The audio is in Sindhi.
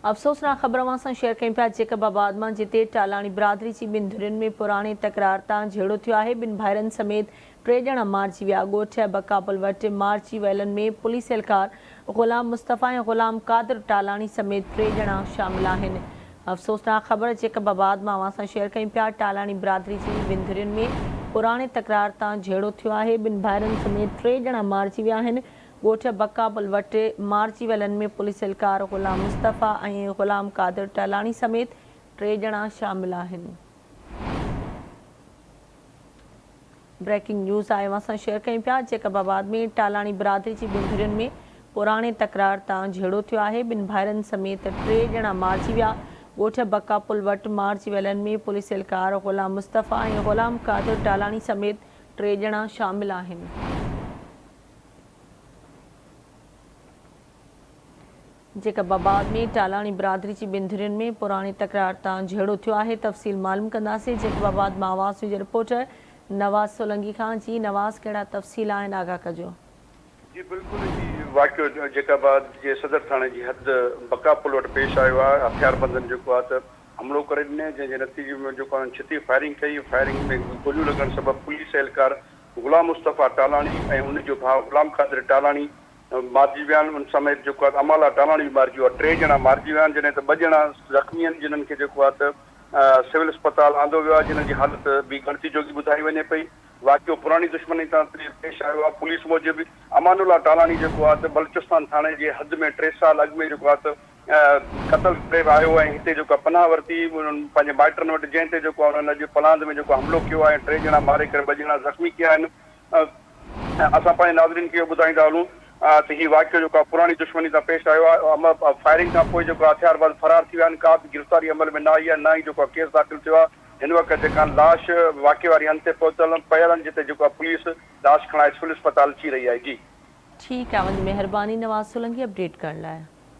افسوسناڪ خبر اوهان سان شيئر ڪيون پيا جيڪب آباد مان جتي ٽالاڻي برادري جي ٻن ڌرين ۾ پراڻي تڪرار تان جهيڙو ٿيو آهي ٻن ڀائرن سميت ٽي ڄڻا مارجي ويا ڳوٺ بقاپل وٽ مارجي ويلن ۾ پوليس اهلڪار غلام مصطفيٰ ۽ غلام قادر ٽالاڻي سميت ٽي ڄڻا شامل آهن افسوسناڪ خبر جيڪب آباد مان اوهان سان شيئر ڪيون پيا ٽالاڻي برادري جي ٻن ڌرين ۾ پراڻي تڪرار تان جهيڙو ٿيو آهي ٻن ڀائرن سميت ٽي ڄڻا مارجي ويا آهن ڳوٺ بقابل وٽ مارجي ويلن ۾ پوليس اهلڪار غلام مصطفيٰ ۽ غلام قادر ٽهلاڻي سميت ٽي ڄڻا شامل آهن. بريڪنگ نيوز آء اوهان سان شيئر ڪيون پيا جيڪب آباد ۾ ٽالاڻي برادري جي ٻن ڌرين ۾ پراڻي تڪرار تان جهيڙو ٿيو آهي ٻن ڀائرن سميت ٽي ڄڻا مارجي ويا ڳوٺ بقا پل وٽ مارجي ويلن ۾ پوليس اهلڪار غلام مصطفيٰ ۽ غلام قادر ٽالاڻي سميت ٽي ڄڻا شامل آهن. جيڪب آباد ۾ ٽالاڻي برادري جي ٻن ڌرين ۾ پراڻي تڪرار تان جهيڙو ٿيو آهي تفصيل معلوم ڪنداسين جيڪب آباد مان آواز نيوز جي رپورٽر نواز سولنگي کان جي نواز ڪهڙا تفصيل آهن آگاهه ڪجو. جي بلڪل هي واقعو جيڪب آباد جي صدر ٿاڻي جي حد بقا پل وٽ پيش آيو آهي هٿياربندن جيڪو آهي ته حملو ڪري ڏني جنهن جي نتيجي ۾ جيڪو انهن ڇتي فائرنگ ڪئي فائرنگ ۾ گوليون لڳڻ سبب پوليس اهلڪار غلام مصطفيٰ ٽالاڻي ۽ ان جو ڀاء غلام قادر ٽالاڻي مارجي ويا آهن، ان سميت جيڪو آهي ته امان الله ٽالاڻي به مارجي ويو آهي، ٽي ڄڻا مارجي ويا آهن، جڏهن ته ٻه ڄڻا زخمي آهن، جنھن کي جيڪو آهي ته سول اسپتال آندو ويو آهي، جنھن جي حالت به ڳڻتي جوڳي ٻڌائي وڃي پئي، واقعو پراڻي دشمني تان پيش آيو آهي، پوليس موجب امان الله ٽالاڻي جيڪو آهي ته بلوچستان ٿاڻي جي حد ۾ ٽي سال اڳ ۾ جيڪو آهي ته قتل ڪري آيو ۽ هتي جيڪو آهي پناهه ورتي انهن پنهنجي مائٽن وٽ جنهن تي جيڪو آهي انهن اڄ پلاند ۾ جيڪو حملو ڪيو آهي ۽ ٽي ڄڻا ماري ڪري ٻه ڄڻا زخمي ڪيا آهن اسان پنهنجي ناظرين کي اهو ٻڌائيندا هلون ته هي واقعو جيڪو آهي پراڻي دشمني تان پيش آيو آهي فائرنگ کان پوء جيڪو آهي هٿياربند فرار ٿي ويا آهن ڪا به گرفتاري عمل ۾ نه آئي آهي نه ئي جيڪو آهي ڪيس داخل ٿيو آهي هن وقت جيڪا لاش واقعي واري هنڌ تي پهتل پيل آهن جتي جيڪو آهي پوليس لاش کڻائي سول اسپتال اچي رهي آهي جي. ٺيڪ آ اوهان جي مهرباني نواز سولنگي اپڊيٽ ڪرڻ لاء.